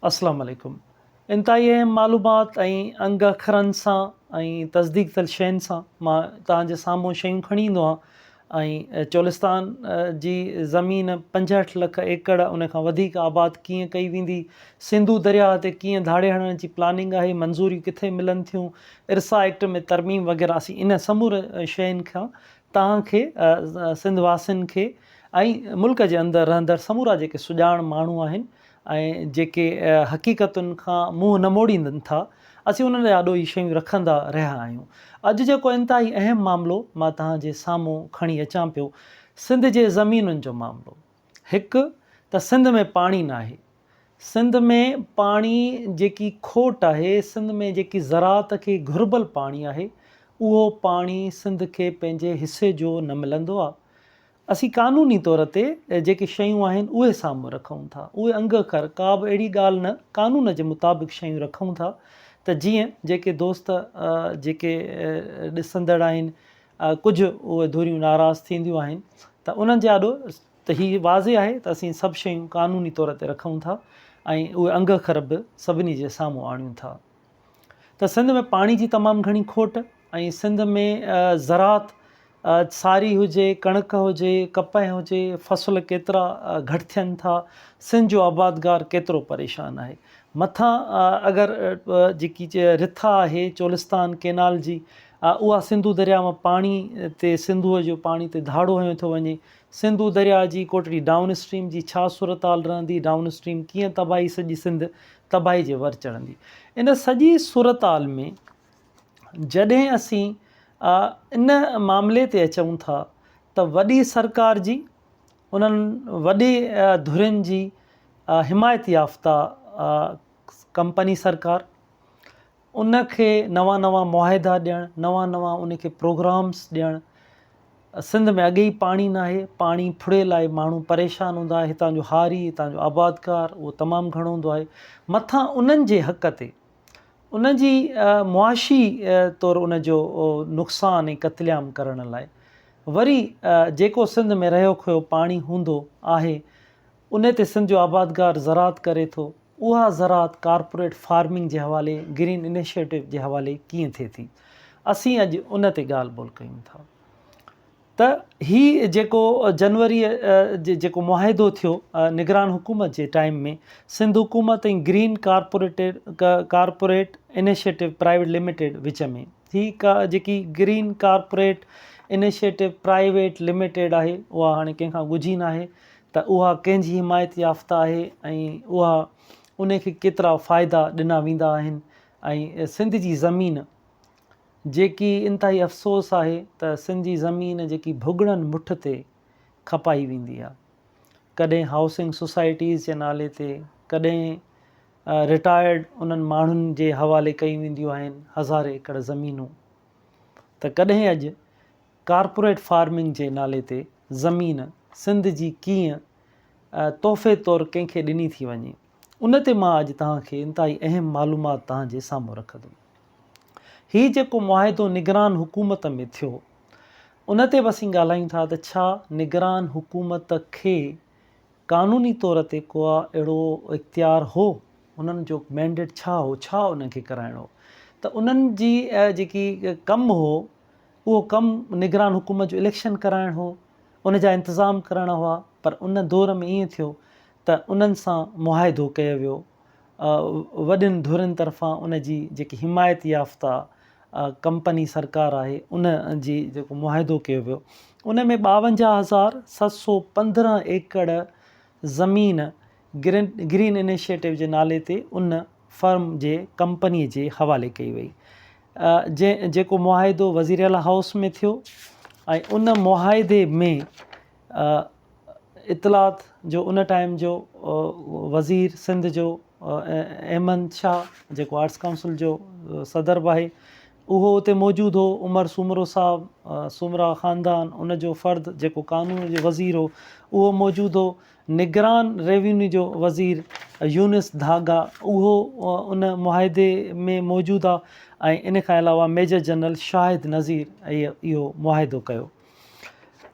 اسلام عليڪم انتهائي اهم معلومات ۽ انگ اکرن سان ۽ تصديق ٿيل شين سان مان توهان جي سامهون شيون کڻي ايندو آهيان ۽ چولستان جي زمين 65 لک ايڪڙ ان کان وڌيڪ آباد ڪيئن ڪئي ويندي، سنڌو درياهه تي ڪيئن ڌاڙي هڻڻ جي پلاننگ آهي، منظوريون ڪٿي ملن ٿيون، ارسا ايڪٽ ۾ ترميم وغيره اسين ان سمورين شين کان توهان کي سنڌ واسين کي ۽ ملڪ جي اندر رهندڙ سمورا جيڪي سڄاڻ ماڻهو آهن ۽ جيڪي حقيقتن کان منهن نه موڙيندن ٿا، اسين انهن جي آڏو اهي شيون رکندا رهيا آهيون. اڄ جيڪو انتهائي اهم معاملو مان توهان جي سامهون کڻي اچان پيو، سنڌ جي زمينن جو معاملو. هڪ ته سنڌ ۾ پاڻي ناهي. سنڌ ۾ پاڻي جيڪي کوٽ آهي، سنڌ ۾ جيڪي زراعت کي گهربل پاڻي آهي، اهو پاڻي سنڌ کي پنهنجي حصي جو نه ملندو آهي. اسين قانوني طور تي جيڪي شيون آهن اهي سامهون رکون ٿا، اهي انگ اکر، ڪا به اهڙي ڳالهه نه، قانون جي مطابق شيون رکون ٿا ته جيئن جيڪي دوست جيڪي ڏسندڙ آهن ڪجهه اهي ڌريون ناراض ٿينديون آهن ته انهن جي آڏو ته هي واضح آهي ته اسين سڀ شيون قانوني طور تي رکون ٿا ۽ اهي انگ اکر به سڀني جي سامهون آڻيون ٿا ته سنڌ ۾ پاڻي جي تمام گهڻي کوٽ ۽ سنڌ ۾ زراعت ساري هجي، ڪڻڪ هجي، ڪپهه هجي، فصل ڪيترا گهٽ ٿين ٿا، سنڌ جو آبادگار ڪيترو پريشان آهي. مٿان اگر جيڪي رٿا آهي چولستان ڪينال جي اها سنڌو درياء مان پاڻي تي سنڌوء جو پاڻي تي ڌاڙو هنيو ٿو وڃي. سنڌو درياء جي ڪوٽڙي ڊائون اسٽريم جي ڇا صورتحال رهندي، ڊائون اسٽريم ڪيئن تباهي سڄي سنڌ تباهي جي ور چڙهندي. ان سڄي صورتحال ۾ جڏهن اسين ان معاملي تي اچون ٿا ته وڏي سرڪار جي انهن وڏي ڌرين جي حمايت يافته ڪمپني سرڪار ان کي نوان نوان معاهدا ڏيڻ نوان نوان ان کي پروگرامس ڏيڻ سنڌ ۾ اڳي ئي پاڻي ناهي پاڻي ڦڙي لاء ماڻهو پريشان هوندا هتان جو هاري هتان جو آبادگار اهو تمام گهڻو هوندو آهي مٿان انهن جي حق تي ان جي معاشي طور ان جو نقصان ۽ قتلعام ڪرڻ لاء وري جيڪو سنڌ ۾ رهيو کهيو پاڻي هوندو آهي ان تي سنڌ جو آبادگار زراعت ڪري ٿو اها زراعت ڪارپوريٽ فارمنگ جي حوالي گرين انيشيٽو جي حوالي ڪيئن ٿئي ٿي اسين اڄ ان تي ڳالهه ٻولهه ڪيون ٿا. ته هي جيڪو جنوري جي جيڪو معاهدو ٿيو نگران حڪومت جي ٽائيم ۾ سنڌ حڪومت ۽ green corporated corporate initiative private limited وچ ۾ هي ڪا جيڪي green corporate initiative private limited آهي اها هاڻي ڪنهن کان ڳجهي ناهي ته اها ڪنهن جي حمايت يافته آهي ۽ اها ان کي ڪيترا فائدا ڏنا ويندا آهن ۽ سنڌ جي زمين جيڪي انتهائي افسوس آهي ته سنڌ جي زمين جيڪي ڀڳڙن مٺ تي کپائي ويندي آ ڪڏهن هائوسنگ سوسائٽيز جي نالي تي ڪڏهن رٽائرڊ انهن ماڻهن جي حوالي ڪيون وينديون آهن هزارين ايڪڙ زمينون ته ڪڏهن اڄ ڪارپوريٽ فارمنگ جي نالي تي زمين سنڌ جي ڪيئن تحفي طور ڪنهن کي ڏني ٿي وڃي ان تي مان اڄ توهان کي انتهائي اهم معلومات توهان جي سامهون رکندم. هي جيڪو معاهدو نگران حڪومت ۾ ٿيو ان تي به اسين ڳالهايون ٿا ته ڇا نگران حڪومت کي قانوني طور تي ڪو اهڙو اختيار هو انهن جو مينڊيٽ ڇا هو ڇا انهن کي ڪرائڻو هو ته انهن جي جيڪي ڪم هو اهو ڪم نگران حڪومت جو اليڪشن ڪرائڻ هو ان جا انتظام ڪرڻا هئا پر ان دور ۾ ائين ٿيو ته انهن سان معاهدو ڪيو ويو وڏين ڌرين طرفان ان جي جيڪي حمايت يافته ڪمپني سرڪار آهي ان جي جيڪو معاهدو ڪيو ويو ان ۾ 52715 ايڪڙ زمين گرين گرين انيشيٽو جي نالي تي ان فرم جي ڪمپني جي حوالي ڪئي وئي جنهن جيڪو معاهدو وزير اعليٰ هائوس ۾ ٿيو ۽ ان معاهدي ۾ اطلاعات جو ان ٽائيم جو وزير سنڌ جو احمد شاهه جيڪو آرٽس ڪائونسل جو صدر به آهي اهو اتي موجود هو عمر سومرو صاحب سومرا خاندان ان جو فرد جيڪو قانون جو وزير هو اهو موجود هو نگران ريونيو جو وزير يونس ڌاڳا اهو ان معاهدي ۾ موجود آهي ۽ ان کان علاوه ميجر جنرل شاهد نذير اهو معاهدو ڪيو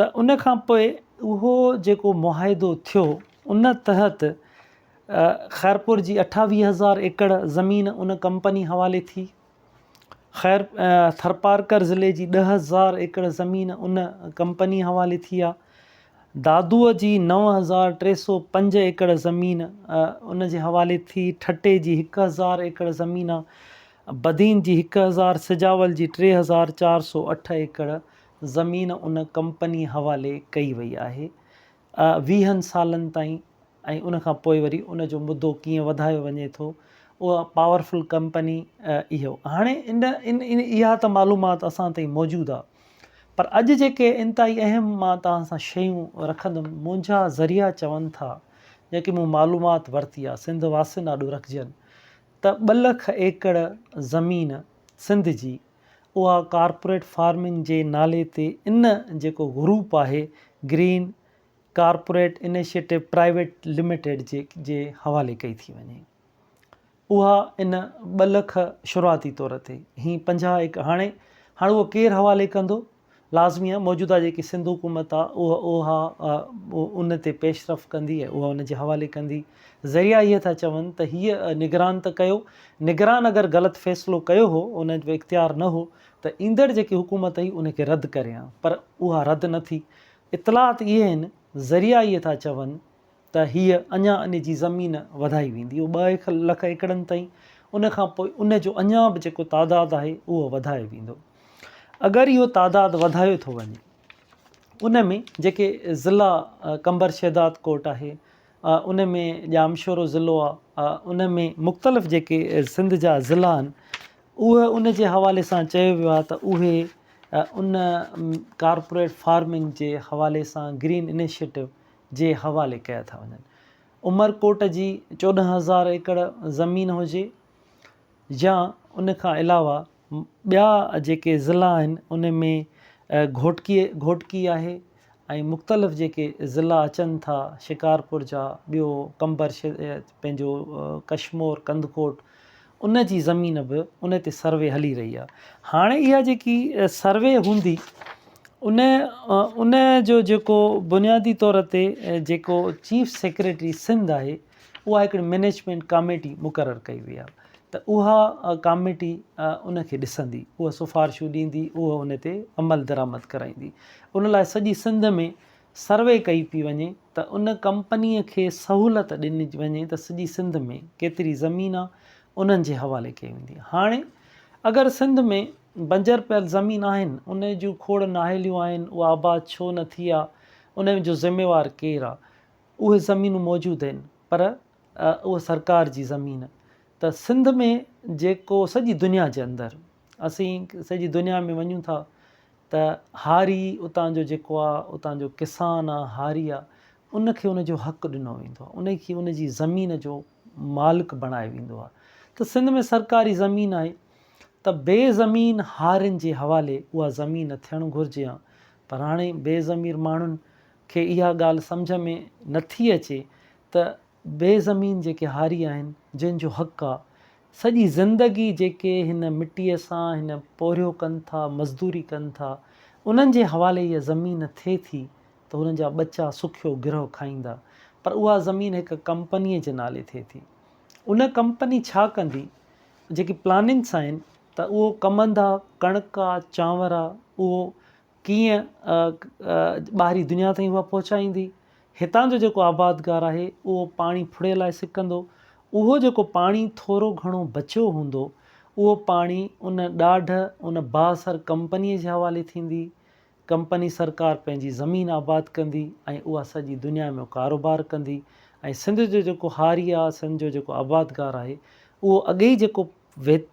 ته ان کان پوء اهو جيڪو معاهدو ٿيو ان تحت خيرپور جي 28000 ايڪڙ زمين ان ڪمپني حوالي ٿي. خير ٿرپارڪر ضلعي جي 10000 ايڪڙ زمين ان ڪمپني حوالي ٿي آ. دادوء جي 9305 ايڪڙ زمين ان جي حوالي ٿي، ٺٽي جي 1000 ايڪڙ زمين آ، بدين جي 1000، سجاول جي 3408 ايڪڙ زمين ان ڪمپني حوالي ڪئي وئي آهي. ويهن سالن تائين ۽ ان کان پوء وري ان جو مدو ڪيئن وڌايو وڃي ٿو اها پاورفل ڪمپني اهو هاڻي ان ان اها ته معلومات اسان تائين موجود آهي پر اڄ جيڪي انتهائي اهم مان توهان سان شيون رکندم منهنجا ذريعا چون ٿا جيڪي مون معلومات ورتي آهي سنڌ واسين آڏو رکجن ته ٻه لک ايڪڙ زمين سنڌ جي اها ڪارپوريٽ فارمنگ جي نالي تي ان جيڪو گروپ آهي green corporate initiative private limited جي جي حوالي ڪئي ٿي وڃي اها ان ٻه لک شروعاتي طور تي هي 50 ايڪڙ هاڻي هاڻي اهو ڪير حوالي ڪندو لازمي آهي موجوده جيڪي سنڌ حڪومت آهي اها اها ان تي پيش رفت ڪندي ۽ اها ان جي حوالي ڪندي. ذريعا اهي ٿا چون ته هيء نگران ته ڪيو، نگران اگر غلط فيصلو ڪيو هو، ان جو اختيار نه هو ته ايندڙ جيڪي حڪومت هئي ان کي رد ڪري ها پر اها رد نه ٿي. اطلاعات اهي آهن، ذريعا اهي ٿا چون ته هيء اڃا ان جي زمين وڌائي ويندي، اهو ٻه لک ايڪڙن تائين، ان کان پوء ان جو اڃا به جيڪو تعداد آهي اهو وڌايو ويندو. اگر اهو تعداد وڌايو ٿو وڃي ان ۾ جيڪي ضلع قمبر شهداد ڪوٽ آهي ان ۾ ڄامشورو ضلعو آهي ان ۾ مختلف جيڪي سنڌ جا ضلع آهن اهي ان جي حوالي سان چيو ويو آهي ته اهي ان ڪارپوريٽ فارمنگ جي حوالي سان گرين انيشيٽو جي حوالي ڪيا ٿا وڃن. عمرڪوٽ جي 14000 ايڪڙ زمين هجي يا ان کان علاوه ٻيا جيڪي ضلعا آهن ان ۾ گهوٽڪي گهوٽڪي آهي ۽ مختلف جيڪي ضلعا اچن ٿا شڪارپور جا ٻيو قمبر پنهنجو ڪشمور ڪنڌڪوٽ ان جي زمين به ان تي سروي هلي رهي آهي هاڻي اها جيڪي سروي هوندي ان ان جو جيڪو بنيادي طور تي جيڪو چيف سيڪريٽري سنڌ آهي اها هڪڙي مئنيجمينٽ ڪاميٽي مقرر ڪئي وئي آهي ته اها ڪاميٽي ان کي ڏسندي اها سفارشون ڏيندي اها ان تي عمل درآمد ڪرائيندي ان لاء سڄي سنڌ ۾ سروي ڪئي پئي وڃي ته ان ڪمپنيء کي سهولت ڏني وڃي ته سڄي سنڌ ۾ ڪيتري زمين آ انهن جي حوالي ڪئي ويندي. هاڻي اگر سنڌ ۾ بنجر پيل زمين آهن ان جون کوڙ نااهليون آهن اها آباد ڇو نه ٿي آ ان جو ذميوار ڪير آ اهي زمينون موجود آهن پر اها سرڪار جي زمين ته سنڌ ۾ جيڪو سڄي دنيا جي اندر اسين سڄي دنيا ۾ وڃون ٿا ته هاري اتان جو جيڪو آ اتان جو ڪسان آ هاري آ ان کي ان جو حق ڏنو ويندو آ ان کي ان جي زمين جو مالڪ بڻايو ويندو آ ته سنڌ ۾ سرڪاري زمين آهي ته بي زمين هارين جي حوالي اها زمين ٿيڻ گهرجي ها پر هاڻي بي ضمير ماڻهن کي اها ڳالهه سمجهه ۾ نٿي اچي ته بي زمين جيڪي هاري آهن جن جو حق آ سڄي زندگي جيڪي هن مٽيء سان هن پورهيو ڪن ٿا مزدوري ڪن ٿا انهن جي حوالي اها زمين ٿئي ٿي ته هنن جا ٻچا سکيو گرهه کائيندا پر اها زمين هڪ ڪمپنيء جي نالي ٿئي ٿي ان ڪمپني ڇا ڪندي جيڪي پلاننگس آهن ته اهو ڪمند آ ڪڻڪ آ چانور آ اهو ڪيئن ٻاهرين دنيا تائين اها پهچائيندي. هتان جو جيڪو آبادگار آهي اهو پاڻي ڦڙي لاء سڪندو. اهو جيڪو پاڻي ٿورو گهڻو بچيو هوندو اهو پاڻي ان ڏاڍ ان بااثر ڪمپنيء جي حوالي ٿيندي. ڪمپني سرڪار پنهنجي زمين آباد ڪندي ۽ اها سڄي دنيا ۾ ڪاروبار ڪندي ۽ سنڌ جو جيڪو هاري آهي سنڌ جو جيڪو آبادگار آهي اهو اڳي ئي جيڪو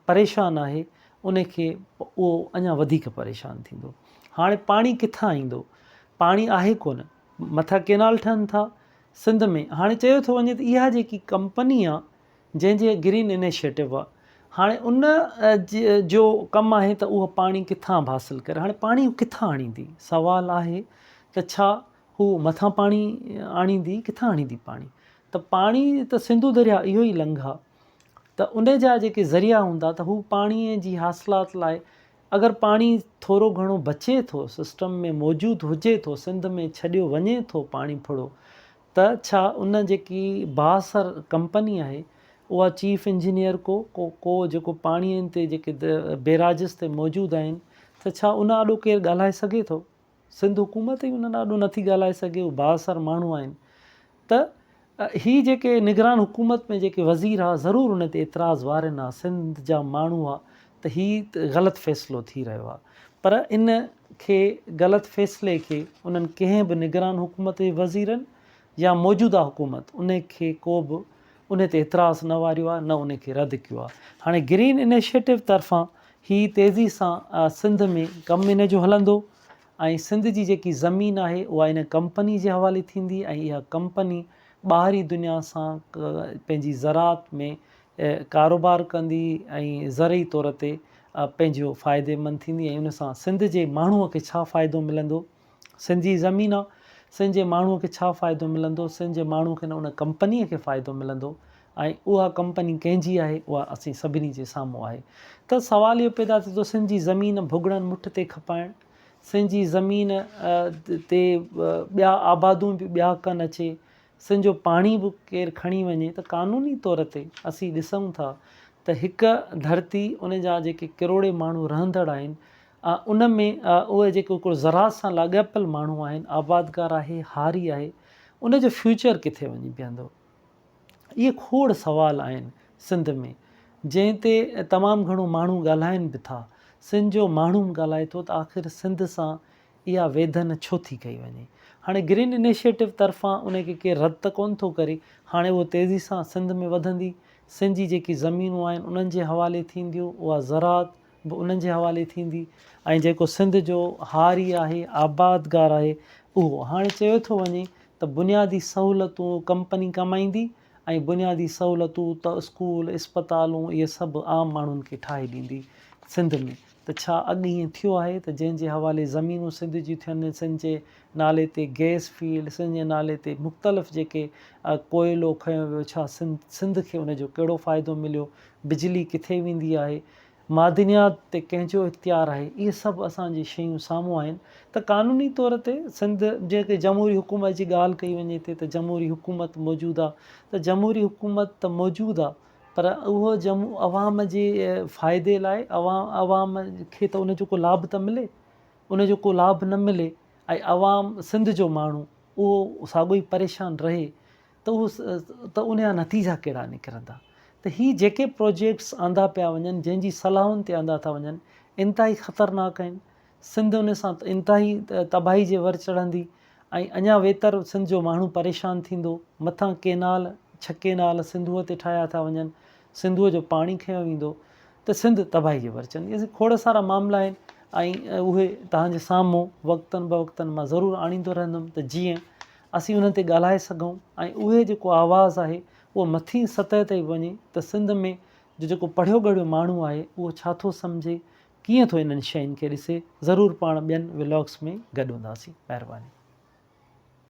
پريشان آهي ان کي اهو اڃا وڌيڪ پريشان ٿيندو. هاڻي پاڻي ڪٿان ايندو؟ پاڻي آهي ڪونه. مٿان ڪينال ٺهن ٿا سنڌ ۾ هاڻي چيو ٿو وڃي ته اها جيڪي ڪمپني آ جنهن جي گرين انيشيٽو آ هاڻي ان جو ڪم آهي ته اهو پاڻي ڪٿان به حاصل ڪري هاڻي پاڻي ڪٿان آڻيندي؟ سوال آهي ته ڇا هو مٿان پاڻي آڻيندي ڪٿان آڻيندي پاڻي؟ ته پاڻي ته سنڌو درياء اهو ئي لنگهه آ ته ان جا جيڪي ذريعا هوندا ته هو پاڻي جي حاصلات لاء اگر پاڻي ٿورو گهڻو بچي ٿو سسٽم ۾ موجود هجي ٿو سنڌ ۾ ڇڏيو وڃي ٿو پاڻي ڦڙو ته ڇا ان جيڪي بااثر ڪمپني آهي اها چيف انجنيئر ڪو ڪو ڪو جيڪو پاڻي تي جيڪي بيراجز تي موجود آهن ته ڇا ان آڏو ڪير ڳالهائي سگهي ٿو؟ سنڌ حڪومت ئي انهن آڏو نٿي ڳالهائي سگهي اهي بااثر ماڻهو آهن ته هي جيڪي نگران حڪومت ۾ جيڪي وزير ها ضرور ان تي اعتراض وارين ها سنڌ جا ماڻهو ها ته هي غلط فيصلو ٿي رهيو آهي پر ان کي غلط فيصلي کي انهن ڪنهن به نگران حڪومت جي وزيرن يا موجوده حڪومت ان کي ڪو به ان تي اعتراض نه واريو آهي نه ان کي رد ڪيو آهي هاڻي گرين انيشيٽو طرفان هي تيزي سان سنڌ ۾ ڪم ان جو هلندو ۽ سنڌ جي جيڪي زمين آهي اها ان ڪمپني جي حوالي ٿيندي ۽ اها ڪمپني ٻاهرين دنيا سان پنهنجي زراعت ۾ ڪاروبار ڪندي ۽ زرعي طور تي پنهنجو فائديمند ٿيندي ۽ ان سان سنڌ جي ماڻهو کي ڇا فائدو ملندو؟ سنڌ جي زمين آ سنڌ جي ماڻهو کي ڇا فائدو ملندو؟ سنڌ جي ماڻهو کي نه ان ڪمپني کي فائدو ملندو ۽ اها ڪمپني ڪنهن جي آهي اها اسين سڀني جي سامهون آهي ته سوال اهو پيدا ٿئي ٿو سنڌ جي زمين ڀڳڙن مٺ تي کپائڻ سنڌ جي زمين تي ٻيا آبادون به ٻيا ڪن اچي سنڌ جو پاڻي به ڪير کڻي وڃي ته قانوني طور تي اسين ڏسون ٿا ته هڪ ڌرتي ان جا جيڪي ڪروڙين ماڻهو رهندڙ آهن ان ۾ اهي جيڪي هڪڙو زراعت سان لاڳاپيل ماڻهو آهن آبادگار آهي هاري آهي ان جو فيوچر ڪٿي وڃي بيهندو اهي کوڙ سوال آهن سنڌ ۾ جنهن تي تمام گهڻو ماڻهو ڳالهائن به ٿا سنڌ جو ماڻهو به ڳالهائي ٿو ته آخر سنڌ سان اها ويڌن ڇو ٿي ڪئي وڃي هاڻي گرين انيشيٽو طرفان ان کي ڪير رد ته ڪونه ٿو ڪري هاڻي اهو تيزي سان سنڌ ۾ وڌندي سنڌ جي جيڪي زمينون آهن انهن جي حوالي ٿينديون اها زراعت به انهن جي حوالي ٿيندي ۽ جيڪو سنڌ جو هاري آهي، آبادگار آهي اهو هاڻي چيو ٿو وڃي ته بنيادي سهولتون ڪمپني ڪمائيندي ۽ بنيادي سهولتون ته اسڪول، اسپتالون اهي سڀ عام ماڻهن کي ٺاهي ڏيندي سنڌ ۾ ته ڇا اڳ ائين ٿيو آهي ته جنهن جي حوالي زمينون سنڌ جون ٿين سنڌ جي نالي تي گئس فيلڊ سنڌ جي نالي تي مختلف جيڪي ڪوئلو کنيو ويو ڇا سنڌ کي ان جو ڪهڙو فائدو مليو بجلي ڪٿي ويندي آهي معدنيات تي ڪنهن جو اختيار آهي اهي سڀ اسان جي شيون سامهون آهن ته قانوني طور تي سنڌ جيڪي جمهوري حڪومت جي ڳالهه ڪئي وڃي ٿي ته جمهوري حڪومت موجود آهي ته جمهوري حڪومت ته موجود آهي پر اهو جم عوام جي فائدي لاء عوام عوام کي ته ان جو ڪو لاڀ ته ملي ان جو ڪو لاڀ نه ملي ۽ عوام سنڌ جو ماڻهو اهو ساڳو ئي پريشان رهي ته اهو ته ان جا نتيجا ڪهڙا نڪرندا ته هي جيڪي پروجيڪٽس آندا پيا وڃن جنهن جي صلاحن تي آندا ٿا وڃن انتهائي خطرناڪ آهن سنڌ ان سان انتهائي تباهي جي ور چڙهندي ۽ اڃا ويتر سنڌ جو ماڻهو پريشان ٿيندو مٿان ڪينال ڇهه ڪينال سنڌوء تي ٺاهيا ٿا وڃن سنڌوء جو پاڻي کنيو ويندو ته سنڌ تباهي جي ور چڙهندي اسين کوڙ سارا معاملا آهن ۽ اهي توهان جي سامهون وقتن بوقتن مان ضرور آڻيندو رهندم ته جيئن اسين انهن تي ڳالهائي سگهون ۽ اهي جيڪو آواز آهي اهو مٿين سطح تائين وڃي ته سنڌ ۾ جو جيڪو پڙهيو ڳڙهيو ماڻهو آهي اهو ڇا ٿو سمجهي ڪيئن ٿو انهن شين کي ڏسي ضرور پاڻ ٻين ولاگس ۾ گڏ هونداسين مهرباني.